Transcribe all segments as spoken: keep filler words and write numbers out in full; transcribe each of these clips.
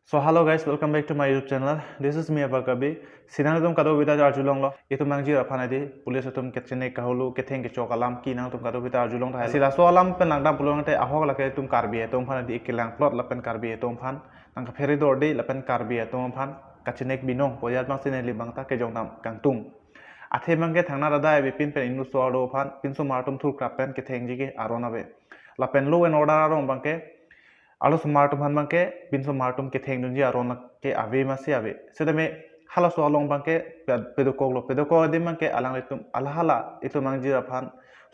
So hello guys, welcome back to my YouTube channel. This is me Abakabi. Si nangtum kadokave ta arjulonglo, itum angjir aphan adi police atum kachine kahulu ketheng kechok alam ke nangtum kadokave ta arjulong tha. Si laso alam pen langdam pulote ahok lake itum Karbi atum aphan adi kelang plot lapen Karbi atum aphan nangkaphere dorde lapen Karbi atum aphan kachine binong pu ajat abang si neli abang ta kejongdam kangtung. Athe abangke thangnat adai ave, pin pen inut so-arlo aphan pinsomar atum thurkrap pen kethengji ke aron ave. Lapen law and order arong abangke arlosomar atum aphan abangke pinsomar atum kethengdunji aron ke ave ma si ave. Setame halaso along abangke pe-, pedokoklo, pedokok adim abangke alanglitum hala hala itum angjir aphan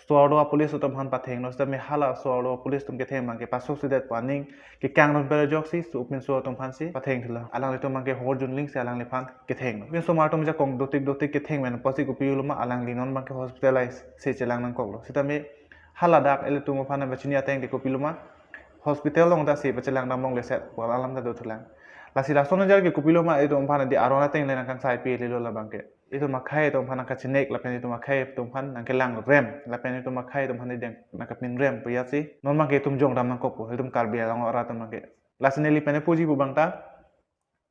so-arlo a-police atum aphan pathenglo, setame hala so-arlo a-police atum ketheng abangke pasok sidet paning kekang ron pera joksi su pinso atum aphan si pathengthilo. Alanglitum abangke hor junling si alangliphan kethenglo. Pinsomar atum ajakong dotik dotik ketheng men pasi kopi uluma alangli non abangke hospitalize si chelang nangkoklo. Setame haladak ilitum aphan pachini ateng de kopiloma hospital along ta si pachelang damlongle set pu alam ta dothulang. Lasi lason ajar ke kopiloma itum aphan adi aron ateng le nangkangsai pi lilo labangke. Itum akhei atum aphan nangkachine lapen itum akhei atum aphan nangkelang rem lapen itum akhei atum aphan adi nangkapin rem pu ajat si non abangke itum jongdam nangkokpo itum Karbi Anglong arat atum abangke. Lasi neli pen puji pu abang ta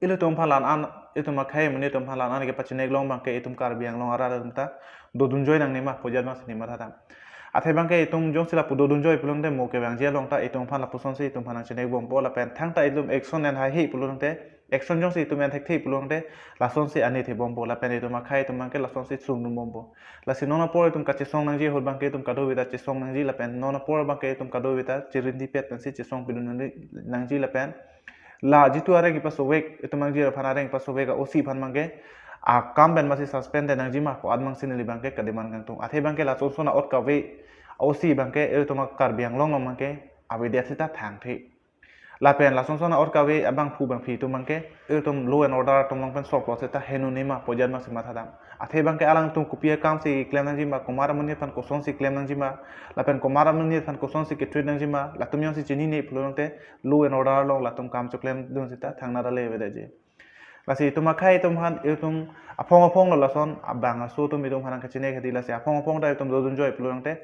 ilitum aphan la-an, itum akhei amonit atum aphan la-an kepachine long abangke itum Karbi Anglong arat atum ta dodunjoi nangne ma pu ajat abang si neli mathadam. Athe abangke itum jongsi lapu dodunjoi pulote mo kevangji along ta itum aphan lapuson si itum aphan nangchine bompo lapen thangta itum action en haihe pulote, action jongsi itum en thekthe pulote lason si ani the bompo lapen itum akhei atum abangke lason si sungdun bompo. Lasi non apor itum kachesong nangji ahut abangke itum kadokave ta chesong nangji lapen non apor abangke itum kadokave ta chirinti pet pensi chesong pidun nangji, nangji lapen la jitu areng kepasovek, itum angjir aphan areng kepasovek a-O C aphan abangke akam pen masi suspend nangji ma pu abang si neli abangke kademand kangtung. Athe abangke lason son a-ot kave a-O C abangke itum a-Karbi Anglong along abangke avedet seta thangthe. Lapen lason son a-ot kave abangphu abangphi atum abangke itum law and order atum along pen soplo seta heno ne ma pu ajat abang si mathadam. Athe abangke alangtum kopi akam si klem nangji ma, komat amonit aphan kosonsi klem nangji ma, lapen komat amonit aphan kosonsi ketreat nangji ma, latum jongsi chinine pulote law and order along latum kam choklemdun seta thangnat ale avedetji. Lasi itum akhei atum aphan itum aphong aphonglo lason abang aso atum itum aphan nangkachine kedi, lasi aphong aphong ta itum dodunjoi pulote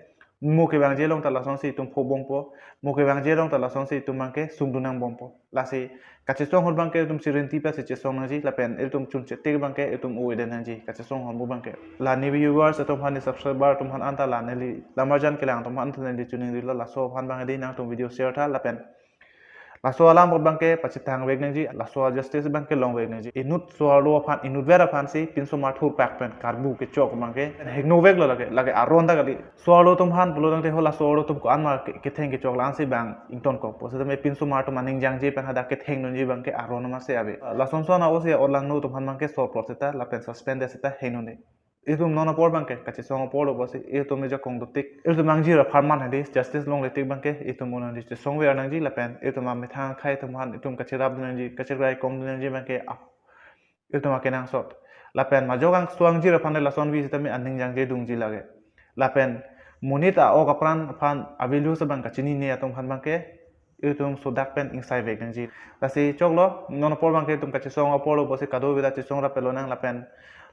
mo kevangji along ta lason si itum pho bompo, mo kevangji along ta lason si itum abangke sungdun nang bompo. Lasi kachesong ahut abangke itum chirinti pet si chesong nangji lapen itum chunche tik abangke itum o-eden nangji kachesong ahut abangke. La neli viewers atum aphan, neli subscriber atum aphan anta la neli lamarjan kelang atum aphan anta neli chuning rilo, laso aphan abang adi nangtum video share tha lapen laso alam apot abangke pachethang vek nangji, laso justice abangke long vek nangji. Inut so-arlo aphan, inutver aphan si pinsomar thurpak pen karbu kechok abangke hingno veklo lake, lake aron ta kali. So-arlo atum aphan pulote ho la so-arlo atum ko-an ma ke-, ketheng kechok la-an si abang ingtonkokpo. Setame pinsomar atum aning jangje pen hadak kethengdunji abangke aron ma si ave. Lason son a-O C a-order langno atum aphan abangke soplo seta lapen suspend seta heno ne. Itum non apor abangke kachesong aporlo pusi itum ajakong dotik, itum angjir apharman hadi justice longle tik abangke itum unang di chesong ver nangji lapen itum amethang akhei atum aphan itum kachirapdun nangji, kachiraikomdun nangji abangke ap-, itum akenangsot. Lapen majok angso angjir aphan le lason vi setame aning jangje dungji lake. Lapen monit a-ok apran aphan a-values abang kachinine atum aphan abangke itum sodak pen ingsai vek nangji. Lasi choklo, non apor abangke itum kachesong aporlo pusi kadokave ta chesong rap pelo nang lapen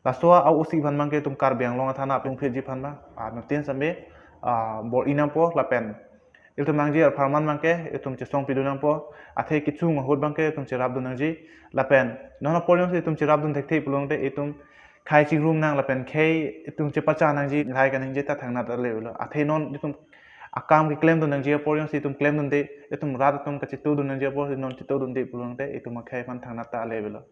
laso a-O C aphan abangke itum Karbi Anglong athana apung phitji aphan abang, ah, nutin sambe, ah, bor-i nangpo lapen itum angjir apharman abangke itum chesong pidun nangpo, athe kechung ahut abangke itum chirapdun nangji lapen non apor jongsi itum chirapdun thekthe pulote itum khei chingrum nang lapen khei itum chepacha nangji, lahai kaningje ta thangnat ale avelo. Athe non itum akam keklemdun nangji apor jongsi itum klemdunde, itum rat atum kachetongdun nangji apor non chetongdunde pulote itum akhei aphan thangnat ta ale avelo.